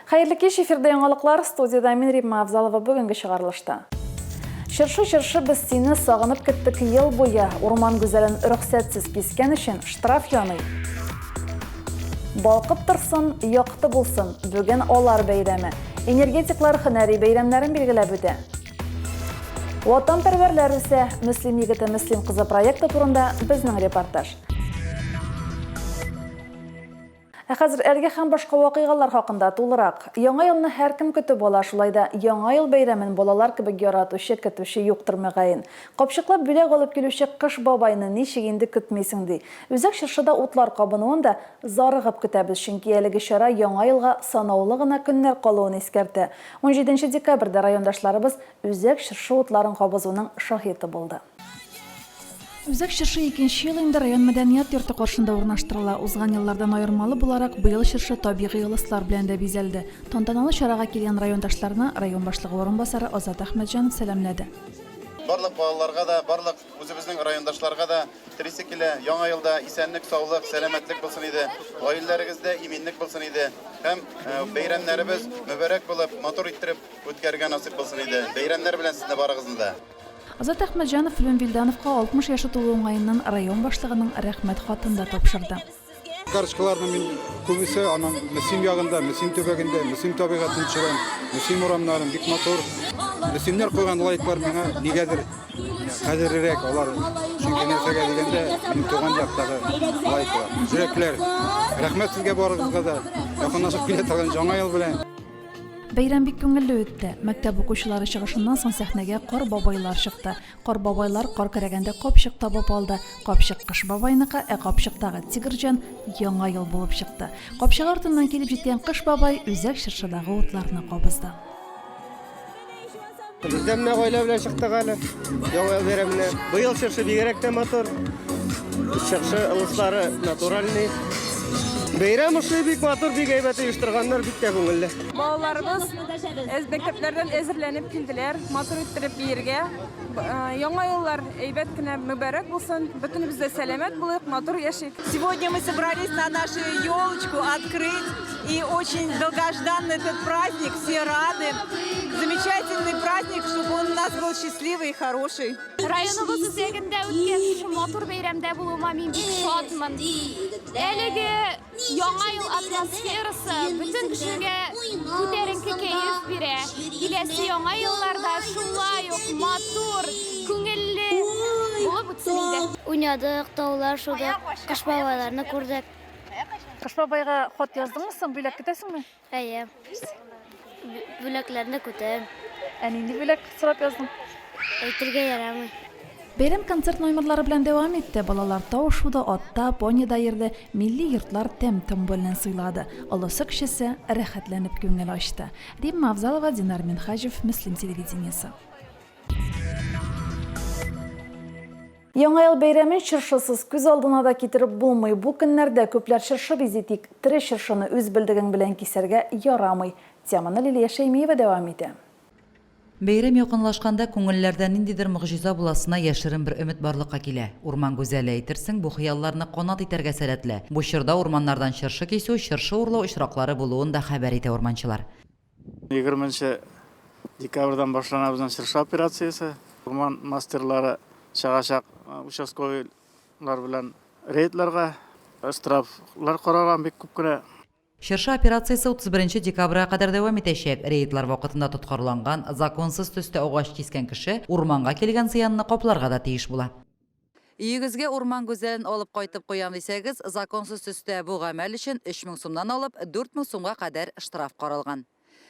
Хәерле кич, эфирда яңалыклар, студиядә мин Римма Авзалова бүгенге чыгарылышта. Чыршы, чыршы, без сине сагынып көттек ел буе. Урман гүзәлен рөхсәтсез кискән өчен штраф яный. Балкып торсын, якты булсын. Бүген алар бәйрәме. Энергетиклар һөнәри бәйрәмнәрен билгеләп үтә. Ватанпәрвәрләр үсә. Мөслим егете, Мөслим кызы проекты турында безнең репортаж. Ә хәзер әлеге һәм башка вакыйгалар хакында тулырак. Яңа елны һәркем көтеп ала, шулай да Яңа ел бәйрәмен балалар кебек яратучы, көтүче юктыр мөгаен. Капчыклап бүләк алып килүче Кыш бабайны ничек инде көтмисең ди. Үзәк чыршыда утлар кабынуын да зарыгып көтәбез, чөнки әлеге чара Яңа елга санаулы гына көннәр калуын искәртә. Унҗиденче декабрьдә райондашларыбыз үзәк чыршы утларын кабызуның шаһиты булды. Үзәк чыршы икенче ел инде район мәдәният йорты каршында урнаштырыла. Узган еллардан аермалы буларак, быел чыршы табигый ылыслар белән дә бизәлде. Тантаналы чарага килгән райондашларны район башлыгы урынбасары Азат Әхмәтҗанов сәламләде. Барлык балаларга да, барлык үзебезнең райондашларга да телисе килә, Яңа елда исәнлек, саулык, сәламәтлек булсын иде, гаиләләрегездә иминлек булсын иде һәм бәйрәмнәребез мөбарәк булып, матур иттереп үткәрергә насыйп булсын иде. Бәйрәмнәр белән сезне барыгызны да! Азат Әхмәтҗанов Флүн Вилдановка 60 яше тулу уңаеннан район башлыгының Рәхмәт хатын да тапшырды. Карточкаларны мин күбесе аның Мөслим ягында, Мөслим төбәгендә, Мөслим табигатен төшерәм, Мөслим урамнарын бик матур. Мөслимнәр куйган лайклар миңа нигәдер кадерлерәк алар, чөнки нәрсәгә дигәндә, минем туган яктагы лайклар, йөрәкләр. Рәхмәт сезгә барыгызга да, якынлашып килә торган Яңа ел белән. Бәйрәм бик күңелле үтте. Мәктәп укучылары чыгышыннан соң сәхнәгә Кар бабайлар чыкты. Кар бабайлар кар көрәгәндә капчык табып алды. Капчык Кыш бабайныкы, ә капчыктагы Тигрҗан Яңа ел булып чыкты. Капчык артыннан килеп җиткән Кыш бабай үзәк чыршыдагы утларны кабызды. Без дә менә гаилә белән чыктык әле Яңа ел бәйрәменә. Быел чыршы бигрәк тә матур. Чыршы ылыслары натуральный. Бәйрәм ошый бик матур, бик әйбәт оештырганнар, бик тә күңелле. Балаларыбыз мәктәпләрдән әзерләнеп килделәр, матур иттереп биергә. Яңа еллар әйбәт кенә мөбарәк булсын. Бөтенебез дә сәламәт булыйк, матур яшик. Сегодня мы собрались на нашу елочку открыть. И очень долгожданный этот праздник, все рады. Замечательный праздник, чтобы он у нас был счастливый и хороший. Районыбыз үзәгендә үткән шушы матур бәйрәмдә булуыма мин бик шатмын. Әлеге Яңа ел атмосферасы бөтен кешегә күтәренке кәеф бирә. Киләсе Яңа елларда шулай ук матур, күңелле булып үтсен иде. Уйнадык, таулар шудык, Кыш бабайларны күрдек. Кыш бабайга хат яздыңмы соң? Бүләк көтәсеңме? Әйе. Бүләкләрне көтәм. Ә нинди бүләк сорап яздың? Әйтергә ярамый. Бәйрәм концерт номерлары белән дәвам итте. Балалар тау шуды, атта, понида йөрде, милли йортлар тәм-том белән сыйлады. Олысы-кечесе рәхәтләнеп күңел ачты. Римма Авзалова, Динар Минһаҗев, Мөслим телевидениесе. Яңа ел бәйрәмен чыршысыз күз алдына да китереп булмый. Бу көннәрдә күпләр чыршы бизи, тик тере чыршыны үз белдегең белән кисәргә ярамый. Теманы Лилия Шәймиева дәвам итә. Бәйрәм якынлашканда күңелләрдә ниндидер могҗиза буласына яшерен бер өмет барлыкка килә. Урман гүзәле, әйтерсең, бу хыялларны канат итәргә сәләтле. Бу чорда урманнардан чыршы кисү, чыршы урлау очраклары булуын да хәбәр итә урманчылар. Егерменче декабрьдән башлана безнең чыршы операциясе. Урман мастерлары чыгачак участковыйлар белән рейдларга, штрафлар каралган бик күп кенә. Чыршы операциясе 31 нче декабрьгә кадәр дәвам итәчәк. Рейдлар вакытында тоткарланган, законсыз төстә агач кискән кеше урманга килгән зыянны капларга да тиеш була. Өегезгә урман гүзәлен алып кайтып куям дисәгез, законсыз төстә бу гамәл өчен 3000 сумнан алып 4000 сумга кадәр штраф каралган.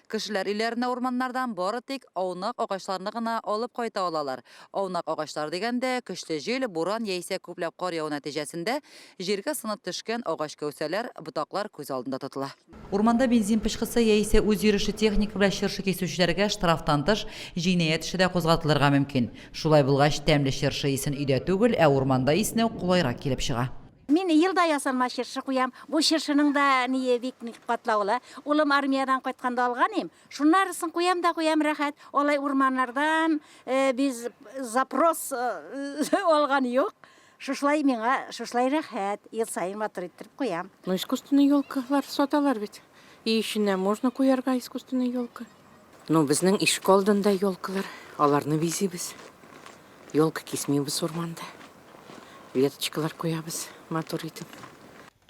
Кешеләр өйләренә урманнардан бары тик аунак агачларны гына алып кайта алалар. Аунак агачлар дигәндә, көчле җил, буран яисә күпләп кар яву нәтиҗәсендә җиргә сынып төшкән агач кәүсәләр, ботаклар күз алдында тотыла. Урманда бензин пычкысы яисә үзйөрешле техника белән чыршы кисүчеләргә штрафтан тыш, җинаять эше дә кузгатылырга мөмкин. Шулай булгач, тәмле чыршы исен өйдә түгел, ә урманда иснәү кулайрак килеп чыга. Мин ел да ясалма чыршы куям. Бу чыршының да ние бик катлаулы. Улым армиядән кайтканда алган идем. Шуннарысын куям да куям рәхәт. Алай урманнардан без запрос алган юк. Шушылай миңа шушылай рәхәт, ел саен матур иттереп куям. Ну, искусственный елкалар саталар бит. Өй эченә можно куярга искусственный елка. Ну, безнең ишек алдында елкалар, аларны бизибез. Елка кисмибез урманда. Веточкалар куябыз матур итеп.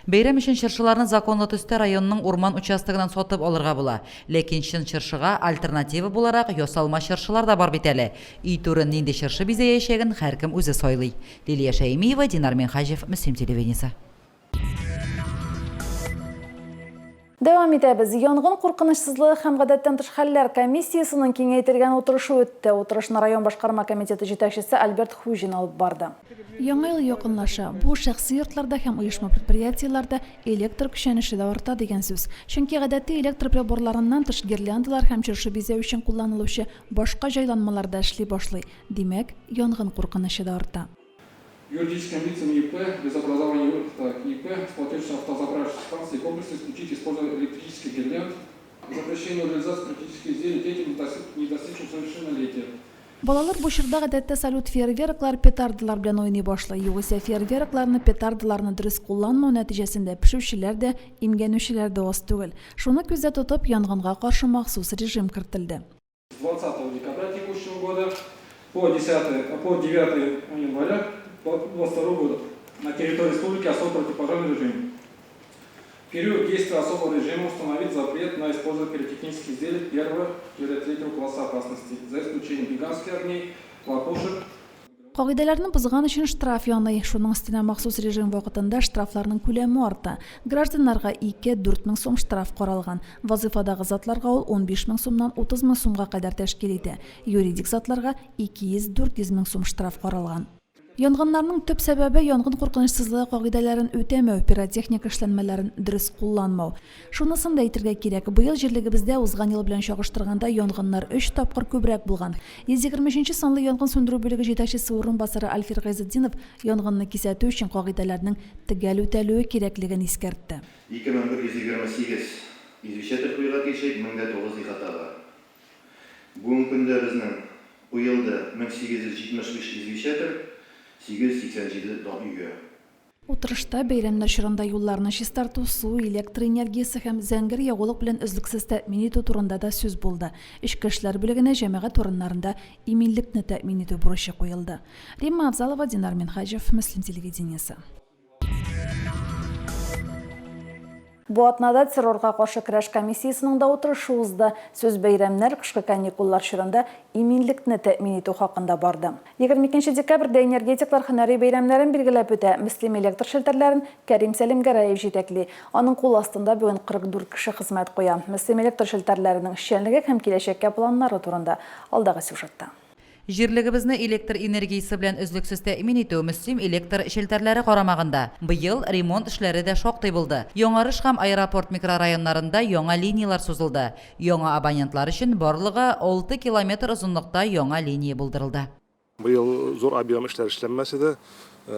Бәйрәм өчен чыршыларны законлы төстә районның урман участогыннан сатып алырга була. Ләкин чын чыршыга альтернатива буларак ясалма чыршылар да бар бит әле. Өй түрен нинди чыршы бизәячәген һәркем үзе сайлый. Лилия Шәймиева, Динар Минһаҗев, Мөслим телевидениесе. Дәвам итәбез. Янгын куркынычсызлыгы һәм гадәттән тыш хәлләр комиссиясенең киңәйтелгән утырышы үтте. Утырышны район башкарма комитеты җитәкчесе Альберт Хуҗин алып барды. Яңа ел якынлаша. Бу, шәхси йортларда һәм оешма-предприятиеләрдә электр көчәнеше дә арта дигән сүз. Чөнки гадәти электр приборларыннан тыш гирляндалар һәм чыршы бизәү өчен кулланылучы башка җайланмалар да эшли башлый. Димәк, янгын куркынычы да арта. Юридическим лицам ИП без образования так, ИП с платежной автозаправочной станции комплекса исключить использование электрических гирлянд. Запрещение реализации практических изделий детям, не достигшим совершеннолетия. Балалар бу чорда гадәттә салют фейерверклар, петардалар белән уйный башлый. Югыйсә фейерверкларны, петардаларны дөрес кулланмау нәтиҗәсендә пешүчеләр дә, имгәнүчеләр дә аз түгел. Шуны күздә тотып, янгынга каршы махсус режим кертелде. С 20 декабря текущего года по 10, по 9 января 2022 года на территории республики особый противопожарный режим. В период действия особого режима установить запрет на использование пиротехнических изделий первого-третьего класса опасности, за исключением гигантских огней, хлопушек, Кагыйдәләрне бозган өчен штраф яный. Шуның өстенә махсус режим вакытында штрафларның күләме арта. Гражданнарга 2, 4 мең сум штраф каралган. Вазыйфадагы затларга ул 15 мең сумнан 30 мең сумга кадәр тәшкил итә. Юридик затларга 200, 400 мең сум штраф каралган. Янгыннарның төп сәбәбе, янгын куркынычсызлыгы кагыйдәләрен үтәмәү, пиротехника эшләнмәләрен дөрес кулланмау. Шунысын да әйтергә кирәк, быел җирлегебездә узган ел белән чагыштырганда янгыннар өч тапкыр күбрәк булган. 123 нче санлы янгын сүндерү бүлеге җитәкчесе урынбасары Альфир Гыйзетдинов янгынны кисәтү өчен кагыйдәләрнең төгәл үтәлүе кирәклеген искәртте. 2128 извещатель куюга тиеш идек, 1009 ихатага. Бүгенге көндә безнең куелды 1875 извещатель, 887 өйгә. Утырышта бәйрәмнәр чорында юлларны чистарту, су, электр энергиясе һәм зәңгәр ягулык белән өзлексез тәэмин итү турында да сүз булды. Эчке эшләр бүлегенә җәмәгать урыннарында иминлекне тәэмин итү бурычы куелды. Римма Авзалова, Динар Минһаҗев, Мөслим телевидениесе. Бу атнада террорга каршы көрәш комиссиясенең дә утырышы узды. Сүз бәйрәмнәр, кышкы каникуллар чорында иминлекне тәэмин итү хакында барды. 22 декабрьдә энергетиклар һөнәри бәйрәмнәрен билгеләп үтә. Мөслим электр челтәрләрен Кәрим Сәлимгәрәев җитәкли. Аның кул астында бүген 44 кеше хезмәт куя. Мөслим электр челтәрләренең эшчәнлеге һәм киләчәккә планнары турында алдагы сюжетта. Җирлегебезне электр энергиясе белән өзлексез тәэмин итү Мөслим электр челтәрләре карамагында. Быел ремонт эшләре дә шактый булды. Яңарыш һәм Аэропорт микрорайоннарында яңа линияләр сузылды. Яңа абонентлар өчен барлыгы 6 километр озынлыкта яңа линия булдырылды. Быел зур объем эшләр эшләнмәсә дә,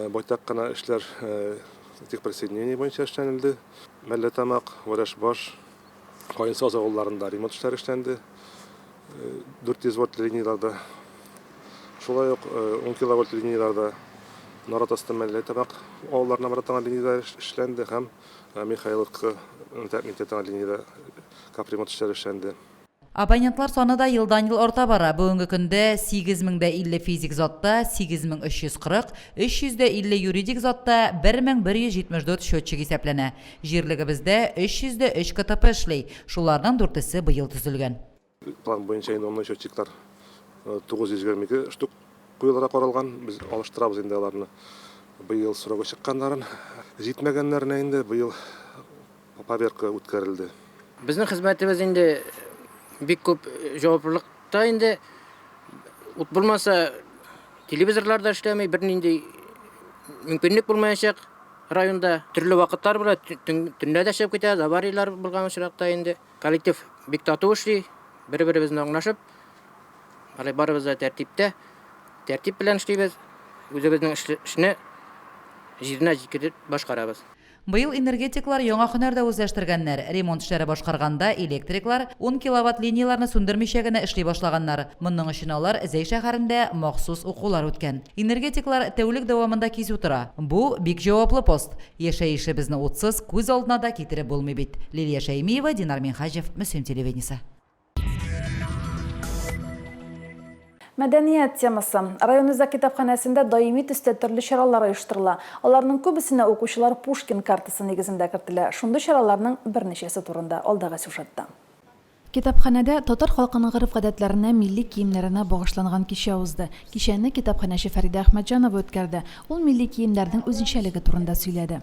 байтак кына эшләр техприсоединение буенча эшләнелде. Мәлләтамак, Вәрәшбаш, Каенсаз авылларында ремонт эшләре эшләнде. 400 вольт линияләрдә, шулай ук 10 киловольт линияләрдә Нарат Асты Мәлләтамак авылларына бара торган линияләр эшләнде һәм Михайловка тәэмин итә торган линиядә капремонт эшләре эшләнде. Абонентлар саны да елдан-ел арта бара. Бүгенге көндә 8050 физик затта, 8340, 350 юридик затта 1174 счетчик исәпләнә. Җирлегебездә 303 КТП эшли, шуларның дүртесе быел төзелгән. План буенча инде онлайн счетчиклар 922 штук куелырга каралган. Без алыштырабыз инде аларны быел срогы чыкканнарын. Җитмәгәннәренә инде быел поверка үткәрелде. Безнең хезмәтебез инде бик күп җаваплылыкта инде. Ут булмаса, телевизорлар да эшләми, бернинди мөмкинлек булмаячак. Районда төрле вакытлар була, төнлә дә чыгып китәбез, аварияләр булган очракта инде. Коллектив бик тату эшли, бер-беребезне аңлашып, алай барыбыз да тәртиптә, тәртип белән эшлибез, үзебезнең эшне җиренә җиткереп башкарабыз. Быел энергетиклар яңа һөнәр дә үзләштергәннәр. Ремонт эшләре башкарганда электриклар ун киловатт линияләрне сүндермичә генә эшли башлаганнар. Моның өчен алар Зәй шәһәрендә махсус укулар үткән. Энергетиклар тәүлек дәвамында кизү тора. Бу, бик җаваплы пост. Яшәешебезне утсыз күз алдына да китереп булмый бит. Лилия Шәймиева, Динар Минһаҗев, Мөслим телевидениесе. Мәдәният темасы. Район үзәк китапханәсендә даими төстә төрле чаралар оештырыла. Аларның күбесенә укучылар Пушкин картасы нигезендә кертелә. Шундый чараларның берничәсе турында алдагы сюжетта. Китапханәдә татар халкының гореф-гадәтләренә, милли киемнәренә багышланган кичә узды. Кичәне китапханәче Фәридә Әхмәтҗанова үткәрде. Ул милли киемнәрнең үзенчәлеге турында сөйләде.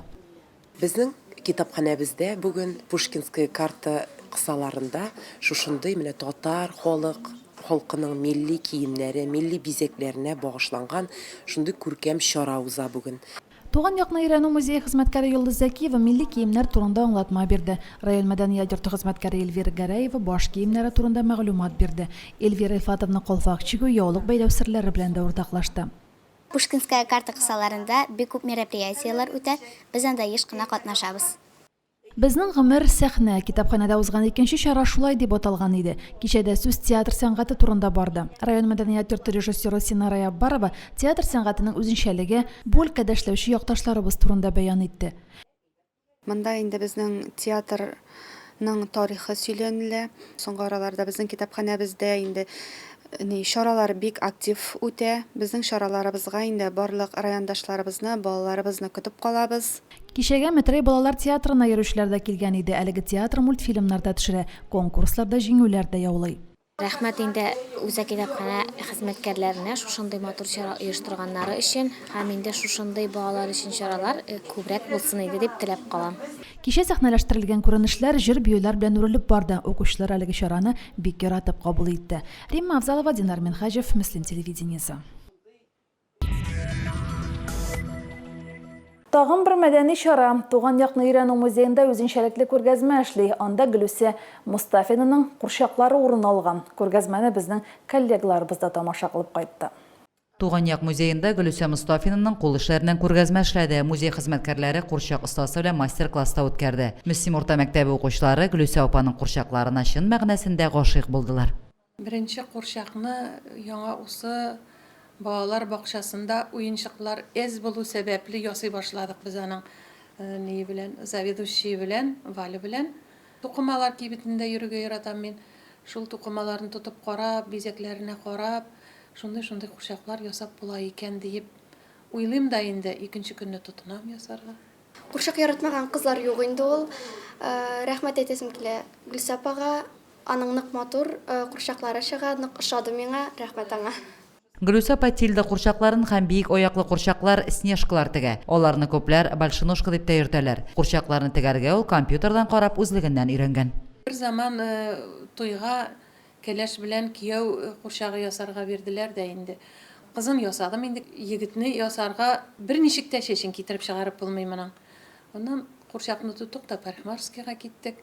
Безнең китапханәбездә бүген Пушкинская карта кысаларында шушындый менә татар халык халкының милли киемнәре, милли бизәкләренә багышланган шундый күркәм чара уза бүген. Туган якны өйрәнү музее хезмәткәре Йолдыз Зәкиева милли киемнәр турында аңлатма бирде. Район мәдәният йорты хезмәткәре Эльвира Гәрәева баш киемнәре турында мәгълүмат бирде. Эльвира Илфатовна калфак чигү, яулык бәйләү серләре белән дә уртаклашты. Пушкинская карта кысаларында бик күп мероприятиеләр үтә, без анда еш кына катнашабыз. Безнең гомер, сәхнә. Китапханәдә узган икенче чара шулай дип аталган иде. Кичәдә сүз театр сәнгате турында барды. Район мәдәният йорты режиссеры Синара Яббарова театр сәнгатенең үзенчәлеге, бу өлкәдә эшләүче якташларыбыз турында бәян итте. Монда инде безнең театрның тарихы сөйләнелә. Соңгы араларда безнең китапханәбездә инде ни чаралар бик актив үтә. Безнең чараларыбызга инде барлык райондашларыбызны, балаларыбызны көтеп калабыз. Кичәгә Метрәй балалар театрына йөрүчеләр дә килгән иде. Әлеге театр мультфильмнар да төшерә, конкурсларда җиңүләр дә яулый. Рәхмәт инде үзәк китапханә хезмәткәрләренә шушындый матур чара оештырганнары өчен һәм инде шушындый балалар өчен чаралар күбрәк булсын иде дип теләп калам. Кичә сәхнәләштерелгән күренешләр җыр-биюләр белән үрелеп барды. Укучылар әлеге чараны бик яратып кабул итте. Римма Авзалова, Динар Минһаҗев, Мөслим телевидениесе. Тагын бер мәдәни чара. Туган якны өйрәнү музеенда үзенчәлекле күргәзмә эшли. Анда Гөлүсә Мостафинаның курчаклары урын алган. Күргәзмәне безнең коллегаларыбыз да тамаша кылып кайтты. Туган як музеенда Гөлүсә Мостафинаның кул эшләреннән күргәзмә эшләде. Музей хезмәткәрләре курчак остасы белән мастер-класс та үткәрде. Мөслим урта мәктәбе укучылары Гөлүсә апаның курчакларына чын мәгънәсендә гашыйк булдылар. Беренче курчакны Яңа Усы балалар бакчасында уенчыклар әз булу сәбәпле ясый башладык без аның ние белән, заведующие белән, Валя белән. Тукымалар кибетендә йөрергә яратам мин. Шул тукымаларны тотып карап, бизәкләренә карап, шундый-шундый курчаклар ясап була икән диеп уйлыйм да инде, икенче көнне тотынам ясарга. Курчак яратмаган кызлар юк инде ул. Рәхмәт әйтәсем килә Гөлсә апага. Аның нык матур курчаклары чыга, нык ошады миңа, рәхмәт аңа. Гөлүсә апа Тильда курчакларын һәм биек аяклы курчаклар, снежкалар тегә. Аларны күпләр большеножка дип тә йөртәләр. Курчакларны тегәргә ул компьютердан карап үзлегеннән өйрәнгән. Бер заман туйга кәләш белән кияү курчагы ясарга бирделәр дә инде. Кызын ясадым инде, егетне ясарга берничек тә чәчен китереп чыгарып булмый моның. Аннан курчакны тоттык та парикмахерскийга киттек.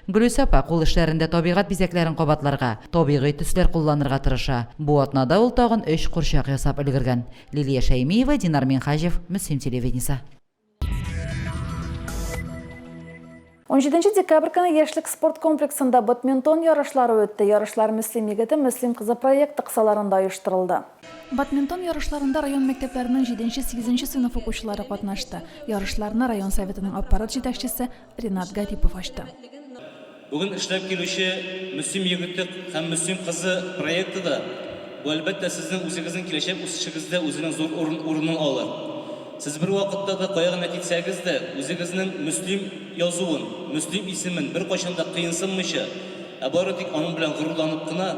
Гөлүсә апа кул эшләрендә табигать бизәкләрен кабатларга, табигый төсләр кулланырга тырыша. Бу атнада ул тагын өч курчак ясап өлгергән. Лилия Шәймиева, Динар Минһаҗев, Мөслим телевидениесе. Унҗиденче декабрь көне Яшьлек спорт комплексында бадминтон ярышлары үтте. Ярышлар Мөслим егете, Мөслим кызы проекты кысаларында оештырылды. Бадминтон ярышларында район мәктәпләренең җиденче-сигезенче сыйныф укучылары катнашты. Ярышларны район Советының аппарат җитәкчесе Ринат Гарипов ачты. Бүген эшләп килүче Мөслим егете һәм Мөслим кызы проекты да, бу, әлбәттә, сезнең үзегезнең киләчәк үсешегездә үзенең зур урынын алыр. Сез бервакытта да кая гына китсәгез дә, үзегезнең Мөслим язуын, Мөслим исемен беркайчан да кыенсынмыйча, ә бары тик аның белән горурланып кына,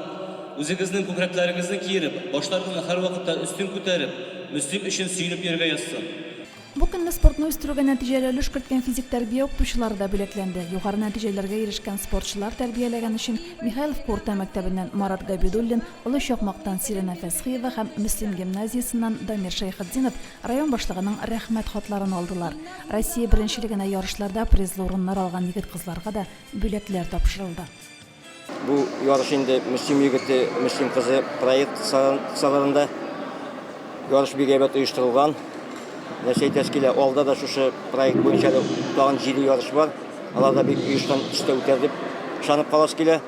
үзегезнең күкрәкләрегезне киереп, башларыгызны һәрвакытта өстен күтәреп, Мөслим өчен сөенеп йөрергә язсын. Бу көнне спортны үстерүгә нәтиҗәле өлеш керткән физик тәрбия укытучылары да бүләкләнде. Югары нәтиҗәләргә ирешкән спортчылар тәрбияләгән өчен Михайловка урта мәктәбеннән Марат Габидуллин, Олы Чакмактан Сирена Фәсхиева һәм Мөслим гимназиясеннән Дамир Шәйхетдинов район башлыгының Рәхмәт хатларын алдылар. Россия беренчелегенә ярышларда призлы урыннар алган егет-кызларга да бүләкләр тапшырылды. Бу ярыш инде Мөслим егете, Мөслим кызы проект кысаларында ярыш бик әйбәт оештырылган. Нәрсә әйтәсе килә, алда да шушы проект буенча әле тагын җиде ярыш бар. Алар да бик оешкан төстә үтәр дип ышанып каласы килә.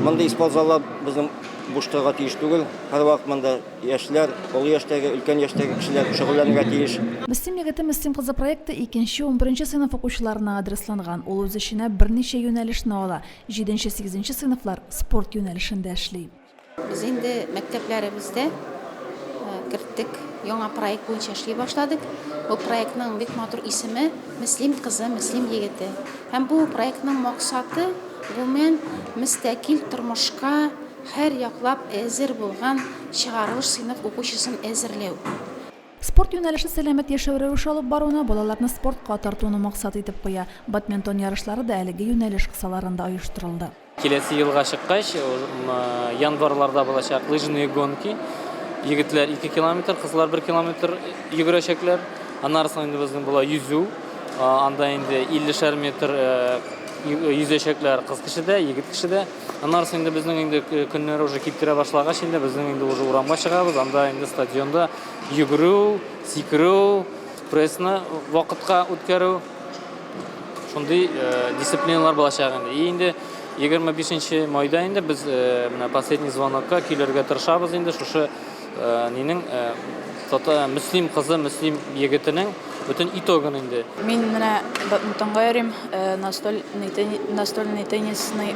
Мондый спорт заллар безнең буш торырга тиеш түгел. Һәрвакыт монда яшьләр, олы яшьтәге, өлкән яшьтәге кешеләр шөгыльләнергә тиеш. Мөслим егете, Мөслим кызы проекты икенче, унберенче сыйныф укучыларына адресланган. Ул үз эченә берничә юнәлешне ала. Җиденче, сигезенче сыйныфлар спорт юнәлешендә эшли. Без инде мәктәпләребездә керттек, яңа проект буенча эшли башладык. Бу проектның бик матур исеме Мөслим кызы, Мөслим егете. Һәм бу проектның максаты, гомумән, мөстәкыйль тормышка һәр яклап әзер булган чыгарылыш сыйныф укучысын әзерләү. Спорт юнәлеше сәламәт яшәү рәвеше алып баруны, балаларны спортка тартуны максат итеп куя. Бадминтон ярышлары да әлеге юнәлеш кысаларында оештырылды. Киләсе елга чыккач, январьларда булачак лыжные гонки. Егетләр 2 километр, кызлар 1 километр йөгерәчәкләр. Аннары соң инде безнең була йөзү. Анда инде 50 метр йөзәчәкләр кыз кеше дә, егет кеше дә. Аннары соң инде безнең инде көннәр уже киптерә башлагач инде безнең инде уже урамга чыгабыз. Анда инде стадионда йөгерү, сикерү, прессны вакытка үткәрү. Шундый дисциплиналар булачак инде. И инде 25 майда инде без менә последний звонокка килергә тырышабыз инде шушы нинең Мөслим кызы, Мөслим егетенең бөтен итогын инде. Мин менә бадминтонга йөрим, настольный теннисны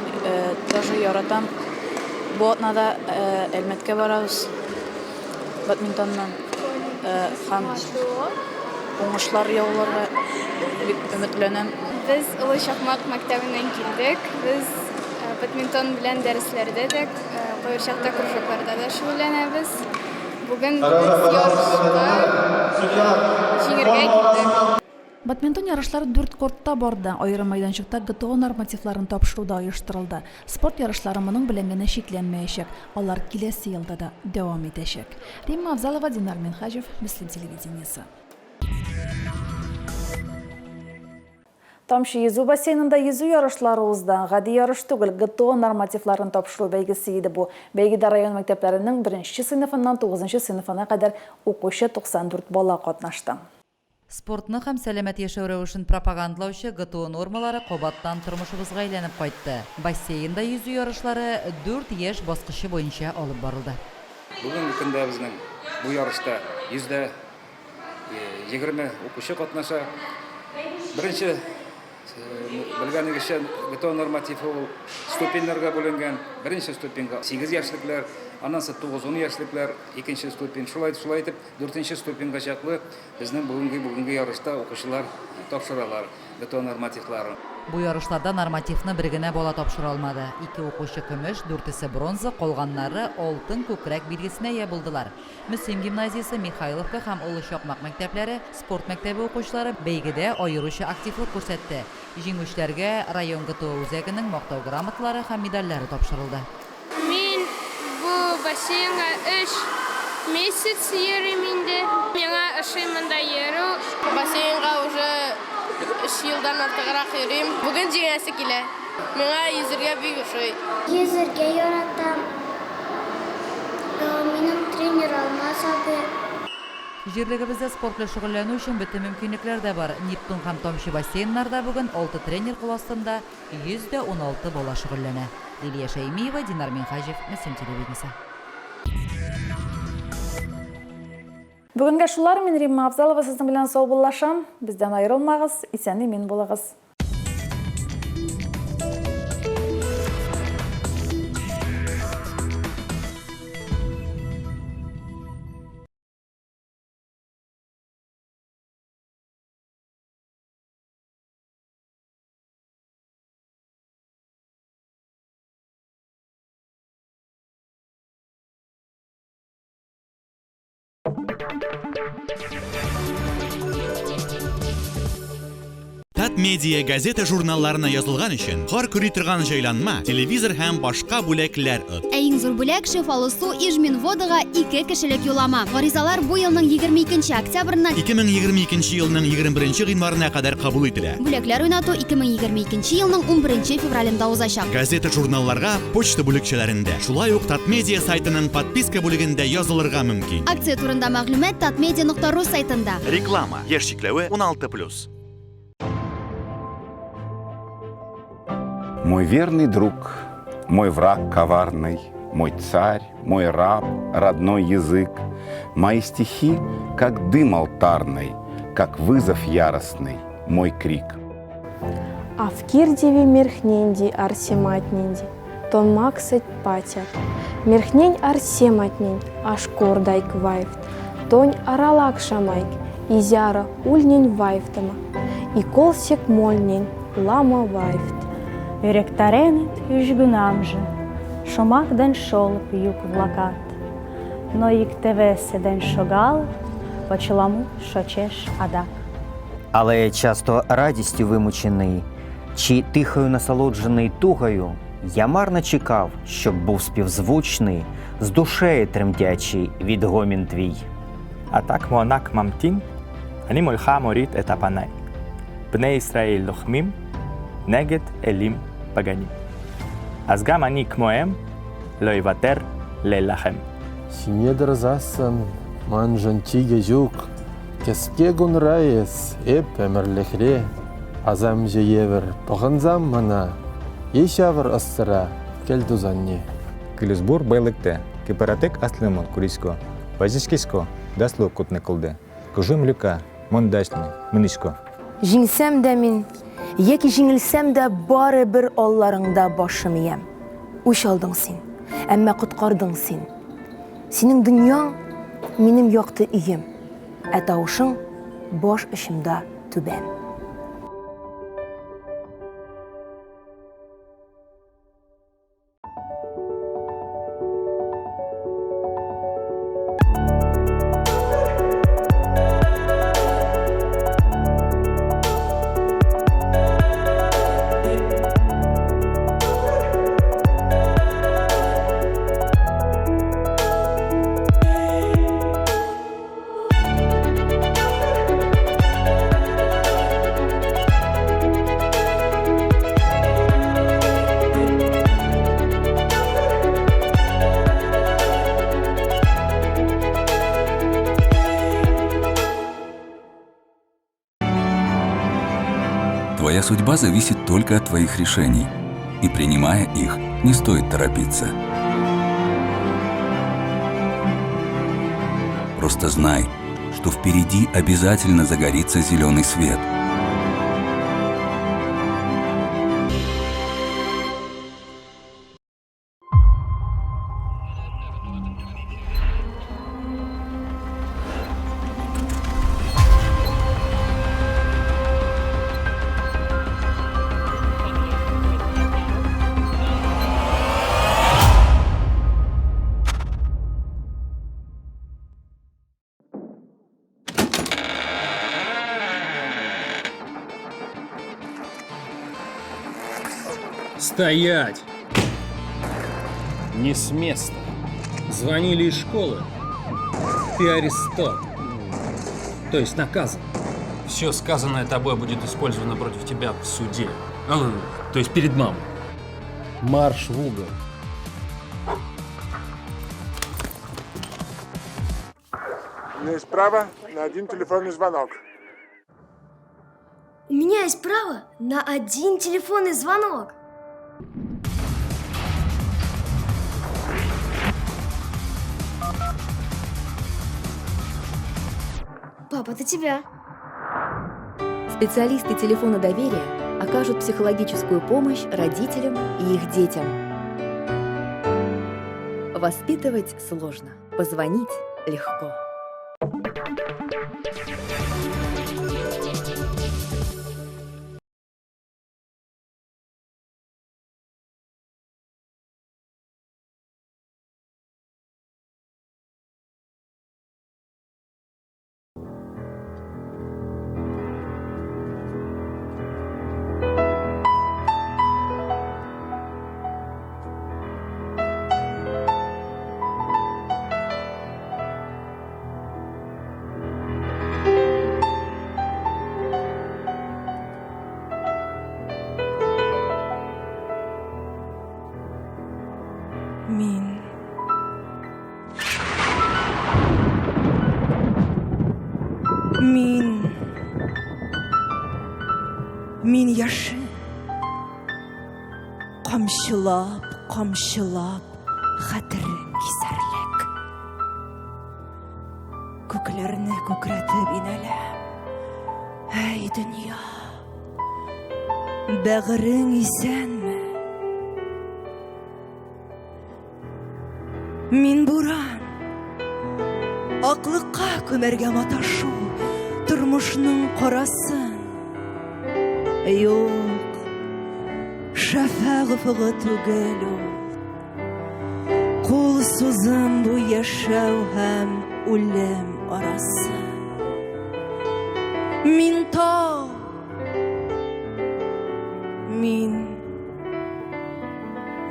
тоже яратам. Бу атнада Әлмәткә барабыз. Бадминтоннан һәм уңышлар яуларга бик өметләнәм. Без Олы Чакмак мәктәбеннән килдек. Без бадминтон белән дәресләрдә дә, кайберчакта кружокларда да шөгыльләнәбез. Бүген без ярышка җиңергә килдек. Бадминтон ярышлары дүрт кортта барды. Аерым мәйданчыкта ГТО нормативларын тапшыру да оештырылды. Спорт ярышлары моның белән генә чикләнмәячәк, алар киләсе елда да дәвам итәчәк. Римма Авзалова, Динар Минһаҗев, Мөслим телевидениесе. Тамчы йөзү бассейнында йөзү ярышлары узды. Гади ярыш түгел, ГТО нормативларын тапшыру бәйгесе иде бу. Бәйгедә район мәктәпләренең беренче сыйныфыннан тугызынчы сыйныфына кадәр укучы 94 бала катнашты. Спортны һәм сәламәт яшәү рәвешен пропагандалаучы ГТО нормалары кабаттан тормышыбызга әйләнеп кайтты. Бассейнда йөзү ярышлары дүрт яшь баскычы буенча алып барылды. Бүгенге көндә безнең бу ярышта 120 укучы катнаша. Беренче белгәнегезчә, ГТО нормативы ул ступеньнәргә бүленгән. Беренче ступеньга 8 яшьлекләр, аннан соң 9-10 яшьлекләр, икенче ступень. Шулай, шулай итеп, дүртенче ступеньга чаклы Безнең бүгенге бүгенге ярышта укучылар тапшыралар ГТО нормативларын. Бу ярышларда нормативны бер генә бала тапшыра алмады. Ике укучы көмеш, дүртесе бронза, калганнары алтын күкрәк билгесенә ия булдылар. Мөслим гимназиясе, Михайловка һәм Олы Чакмак мәктәпләре, спорт мәктәбе укучылары бәйгедә аеруча активлык күрсәтте. Җиңүчеләргә район ГТО үзәгенең Мактау грамоталары һәм медальләре тапшырылды. Мин бу бассейнга өч месяц йөрим инде. Миңа ошый монда йөрү. Бассейнга уже өч елдан артыграк йөрим. Бүген җиңәсе килә. Миңа йөзергә бик ошый. Йөзергә яратам. Минем тренер Алмаз абый. Җирлегебездә спорт белән шөгыльләнү өчен бөтен мөмкинлекләр дә бар. Нептун һәм Тамчы бассейннарда бүген алты тренер кул астында 116 бала шөгыльләнә. Лилия Шәймиева, Динар Минһаҗев, Мөслим телевидениесе. Бүгенгә шулар, мин Римма Авзалова сезнең белән саубуллашам. Бездән аерылмагыз, исән-имин булыгыз. Татмедиа газета-журналларына язылган өчен кар көри торган җайланма, телевизор һәм башка бүләкләр от. Ә иң зур бүләк, шифалы су Ижминводага ике кешелек юллама. Гаризалар бу елның 22 нче октябреннән 2022 елның 21 гыйнварына кадәр кабул ителә. Бүләкләр уйнату 2022 елның 11 февралендә узачак. Газета-журналларга почта бүлекчәләрендә, шулай ук Татмедиа сайтының подписка бүлегендә язылырга мөмкин. Акция турында мәгълүмат татмедиа нокта ру сайтында. Реклама. Яшь чикләве 16 плюс. Мой верный друг, мой враг коварный, мой царь, мой раб, родной язык, мои стихи, как дым алтарный, как вызов яростный, мой крик. А кирдеви мерхненди арсематненди, тон максыть патят. Мерхнень арсематнень ашкордайк вайфт, тонь аралак шамайк, изяро ульнень вайфтама, и колсек мольнень лама вайфт. Ӧрӹктӓренӹт южгынамжы шомак ден шолып юквлӓкат. Но иктӹ-весӹ ден шогалыт, пачеламут шочеш адак. Але часто радістю вимучений, чи тихою насолоджений тугою, я марно чекав, щоб був співзвучний, з душею тремтячий відгомін твій. אתה כמו ענק ממתין, אני מולך מוריד את הפניי. בני ישראל לוחמים נגד אלים פגנים. אז גם אני כמוהם לא אוותר להילחם. Ҫине тӑрсассӑн маншӑн чикӗ ҫук. Кӗске кунра эс, эп ӗмӗрлӗхре. Асамҫӑ евӗр пӑхӑнсам мана, е ҫавӑр ӑссӑра кӗл тусанне. Кыльсбур байлыкте, кепаратек аслымон куриско, базискиско, даслу кутнеколде, кужым люка, мондасни, мыниско. Җиңсәм дә мин, яки җиңелсәм дә барыбер алларыңда башым иям. Үч алдың син, әмма коткардың син. Синең дөньяң, минем якты өем, ә тавышың баш очымда түбәм. Твоя судьба зависит только от твоих решений. И принимая их, не стоит торопиться. Просто знай, что впереди обязательно загорится зеленый свет. Стоять! Не с места. Звонили из школы. Ты арестован. То есть наказан. Все сказанное тобой будет использовано против тебя в суде. Ну, то есть перед мамой. Марш в угол. У меня есть право на один телефонный звонок. У меня есть право на один телефонный звонок. Папа, это тебя. Специалисты телефона доверия окажут психологическую помощь родителям и их детям. Воспитывать сложно, позвонить легко. Мин яшен. Камчылап, камчылап, хәтерең кисәрлек. Күкләрне күкрәтеп инәләм. Әй, дөнья! Бәгырең исәнме? Мин буран. Аклыкка күмәргә маташу тормышның карасын. Юк, шәфәгъ офыгы түгел ул. Кул сузым бу яшәү һәм үлем арасы. Мин тау, мин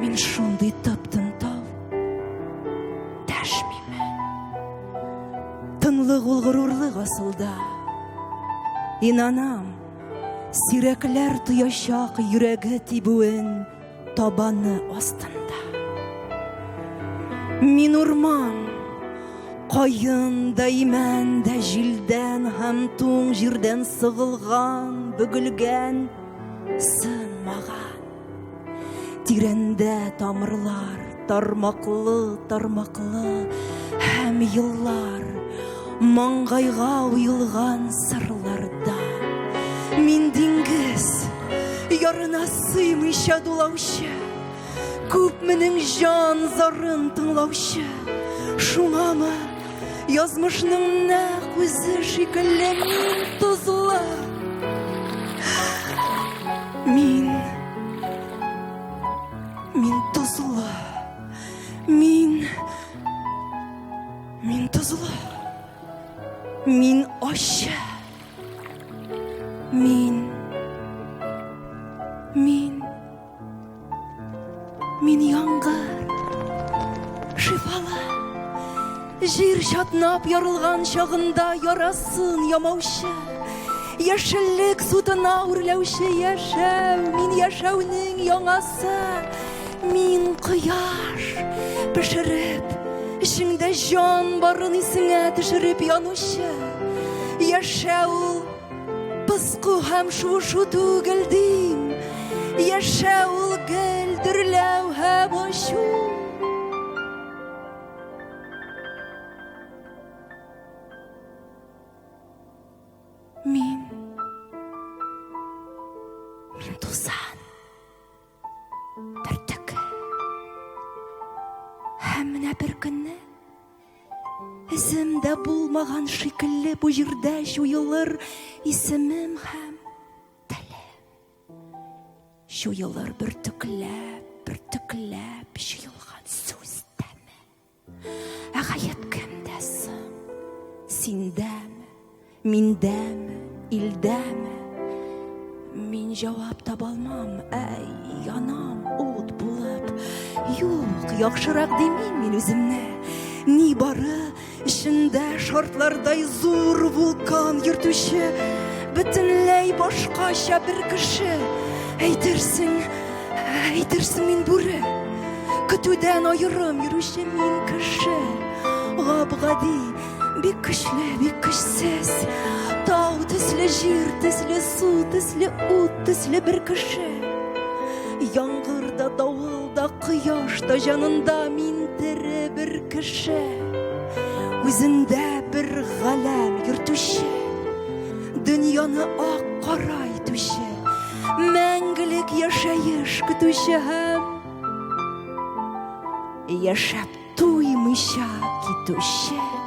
Мин шундый тып-тын тау, дәшмимен. Тынлык ул горурлык асылда. Инанам, сирәкләр тоячак йөрәге тибүен табаны астында. Мин урман, каен да, имән дә җилдән һәм туң җирдән сыгылган, бөгелгән, сынмаган. Тирәндә тамырлар, тармаклы, тармаклы һәм еллар маңгайга уелган сырларда. Мин диңгез, ярына сыймыйча дулаучы, күпменең җан зарын тыңлаучы. Шуңамы язмышның нәкъ үзе шикелле мин тозлы. Мин Мин тозлы. Мин Мин тозлы. Мин ачы. Мин Мин Мин яңгыр, шифалы. Җир чатнап ярылган чагында ярасын ямаучы, яшеллек сутына үрләүче яшәү, мин яшәүнең яңасы. Мин кояш пешереп, эчеңдә җан барын исеңә төшереп янучы. Яшәү ул Пыску һәм шуышу түгел дим, Яшәү ул гел дөрләү һәм ачу. Мин, мин тузан бөртеге. Һәм менә бер көнне Эзем дә булмаган шикелле бу җирдә җуелыр исемем һәм телем. Җуелыр бөртекләп, бөртекләп җыелган сүз тәме. Ә гаеп кемдә соң? Синдәме? Миндәме, илдәме? Мин җавап таба алмам, әй, янам ут булып. Юк, яхшырак димим мин үземне. Ни бары эчендә шартлардай зур вулкан йөртүче, бөтенләй башкача бер кеше. Әйтерсең, әйтерсең мин бүре. Көтүдән аерым йөрүче мин кеше. Гап-гади, Бик көчле, бик көчсез. Тау төсле, җир төсле, су төсле, ут төсле бер кеше. Яңгыр да, давыл да, кояш та җанында мин тере бер кеше. Үзендә бер галәм йөртүче, дөньяны ак кара итүче, мәңгелек яшәеш көтүче һәм яшәп туймыйча китүче.